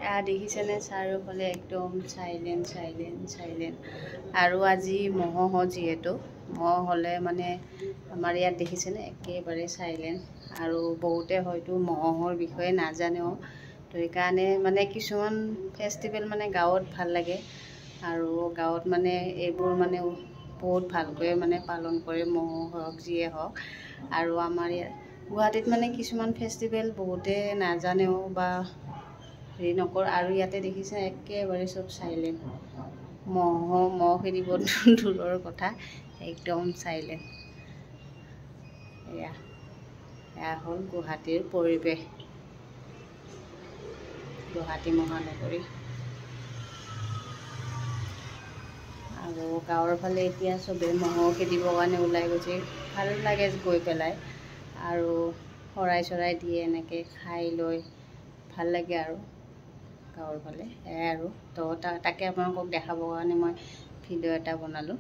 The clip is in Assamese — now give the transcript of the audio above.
এয়া দেখিছেনে, চাৰিওফালে একদম চাইলেণ্ট চাইলেণ্ট চাইলেণ্ট। আৰু আজি মহোহ, যিহেতু মহ হ'লে মানে আমাৰ ইয়াত দেখিছেনে একেবাৰে চাইলেণ্ট। আৰু বহুতে হয়তো মহোহৰ বিষয়ে নাজানেও, তো সেইকাৰণে মানে কিছুমান ফেষ্টিভেল মানে গাঁৱত ভাল লাগে। আৰু গাঁৱত মানে এইবোৰ মানে বহুত ভালকৈ মানে পালন কৰে, মহোহ হওক যিয়ে হওক। আৰু আমাৰ ইয়াত গুৱাহাটীত মানে কিছুমান ফেষ্টিভেল বহুতে নাজানেও বা হেৰি নকৰে। আৰু ইয়াতে দেখিছে একেবাৰে চব চাইলেণ্ট, মহ মহ খেদিব দূৰৰ কথা, একদম চাইলেণ্ট। এয়া এয়া হ'ল গুৱাহাটীৰ পৰিৱেশ, গুৱাহাটী মহানগৰী। আৰু গাঁৱৰ ফালে এতিয়া চবেই ম'হ খেদিবৰ কাৰণে ওলাই গৈছে, ভাল লাগে গৈ পেলাই। আৰু শৰাই চৰাই দিয়ে, এনেকৈ খাই লৈ ভাল লাগে আৰু গাঁৱৰ ফালে। সেয়াই আৰু তো তাকে আপোনালোকক দেখাবৰ কাৰণে মই ভিডিঅ' এটা বনালোঁ।